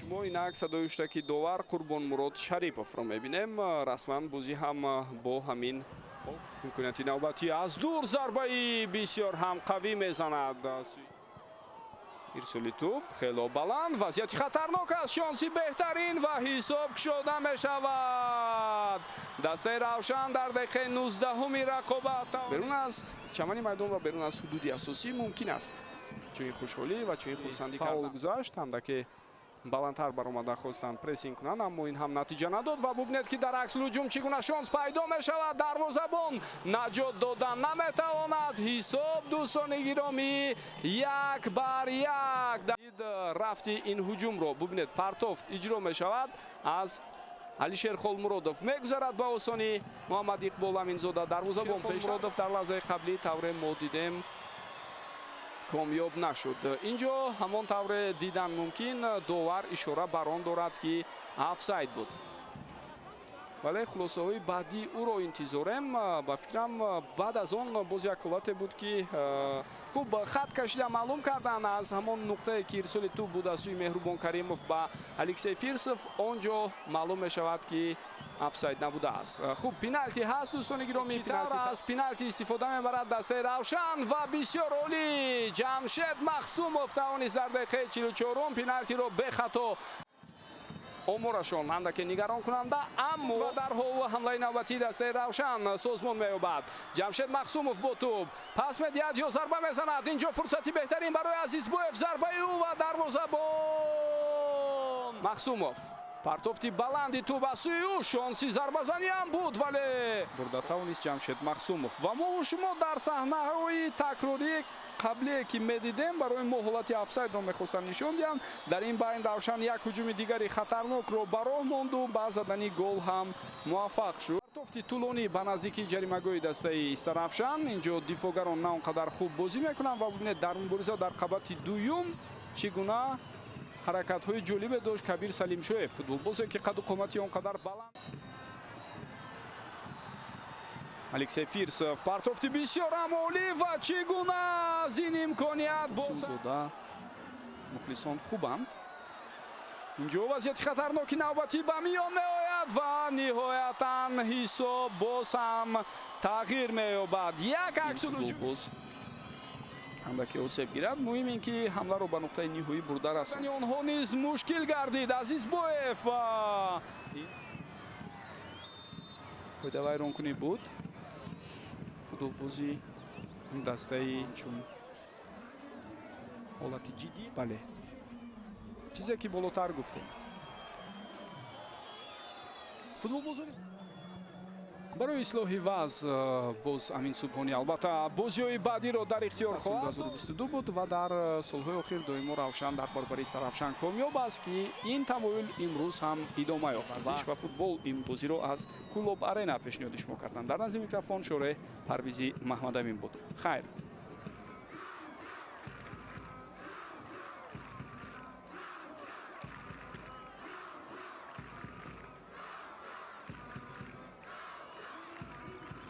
Шумо инак садои ҳуштаки довар Қурбонмурод Шариповро мебинем. Расман бозӣ ҳам бо ҳамин имконияти навбатӣ аз дур зарбаи бисёр ҳам қавӣ мезанад. Ирсоли тӯб хело баланд, вазъияти хатарнок аст, шонси беҳтарин ва ҳисоб кушода мешавад. Дастаи Равшан дар дақиқаи 19-уми рақобат берун аз чамани майдон ва берун аз ҳудуди асосӣ мумкин аст чунин хушҳолӣ ва чунин хурсандӣ фаул гузашт. Андаке баландтар баромада хостанд прессинг кунанд, аммо ин ҳам натиҷа надод ва бубинед, ки дар аксулҳуҷум чӣ гуна шонс пайдо мешавад. Дарвозабон наҷот додан наметавонад. Ҳисоб, дӯстони гиромӣ, 1-1. Рафти ин ҳуҷумро бубинед, партофт иҷро мешавад, аз Алишер Холмуродов мегузарад ба осонӣ Муҳаммад Иқбол Аминзода, дарвозабон Пешмуродов дар лаҳзаи қаблӣ тавре мо дидем комёб нашуд. Инҷо ҳамон тавре дидан мумкин, довар ишора бар он дорад, ки офсайд буд, вале хулосаҳои баъдии ӯро интизорем. Ба фикрам, баъд аз он боз як ҳолате буд, ки хуб хат кашида маълум кардан аз ҳамон нуқтае, ки ирсоли тӯб буд аз сӯи Меҳрубон Каримов ба Алексей Фирсов, он ҷо маълум мешавад, ки офсайд набудааст. Хуб, пеналти ҳаст, дӯстони гиромӣ. Аз пеналти истифода мебарад дастаи Равшан ва бисёр олӣ Ҷамшед Махсумов тавонист дар дақиқаи 44-ум пеналтиро бехато. Оморашон андаке нигаронкунанда, аммо ва дарҳол ҳамлаи навбатии дастаи Равшан созмон меёбад. Ҷамшед Махсумов бо тӯб пас медиҳад ё зарба мезанад. Инҷо фурсати беҳтарин барои Азизбоев, зарбаи ӯ ва дарвозабон Махсумов. Партофти баланди тӯб аз сӯи ӯ, шонси зарбазанӣ ҳам буд, вале бурда тавонист Ҷамшед Махсумов. Ва мову шумо дар саҳнаҳои такрории қаблие, ки медидем, барои мо ҳолати офсайдро мехостанд нишон диҳанд. Дар ин байн Равшан як ҳуҷуми дигари хатарнокро ба роҳ монду ба задани гол ҳам муваффақ шуд. Партофти тӯлонӣ ба наздикии ҷаримагоҳи дастаи Истарафшан. Инҷо дифоъгарон на он қадар хуб бозӣ мекунанд ва бубинед, дар мубориза дар қабати дуюм чӣ гуна ҳаракатҳои ҷолибе дошт Кабир Салимшоев, футболбозе, ки қаду қомати он қадар баланд. Алексей Фирсов, партофти бисёр ҳам олӣ ва чӣ гуна аз ин имконият бозода. Мухлисон хубанд. Инҷо вазъияти хатарноки навбатӣ ба миён меояд ва ниҳоятан ҳисоб боз ҳам тағйир меёбад. Як аксулҳуҷум андаке осеб гирад, муҳим ин ки ҳамларо ба нуқтаи ниҳоӣ бурда расони онҳо низ мушкил гардид. Азизбоев, қоидавайронкунӣ буд. Футболбози дастаи чун ҳолати ҷиддӣ, бале, чизе ки болотар гуфтем, футболбозони барои ислоҳи вазъ боз Амин Субҳонӣ албатта бозиҳои баъдиро дар ихтиёр хоҳад. 2022 буд ва дар солҳои охир доимо Равшан дар баробари Истарафшан комёб аст, ки ин тамоюл имрӯз ҳам идома ёфт. Варзиш ва футбол ин бозиро аз Кӯлоб Арена пешниҳоди шумо карданд. Дар назди микрофон шореҳ Парвизи Маҳмадамин буд. Хайр.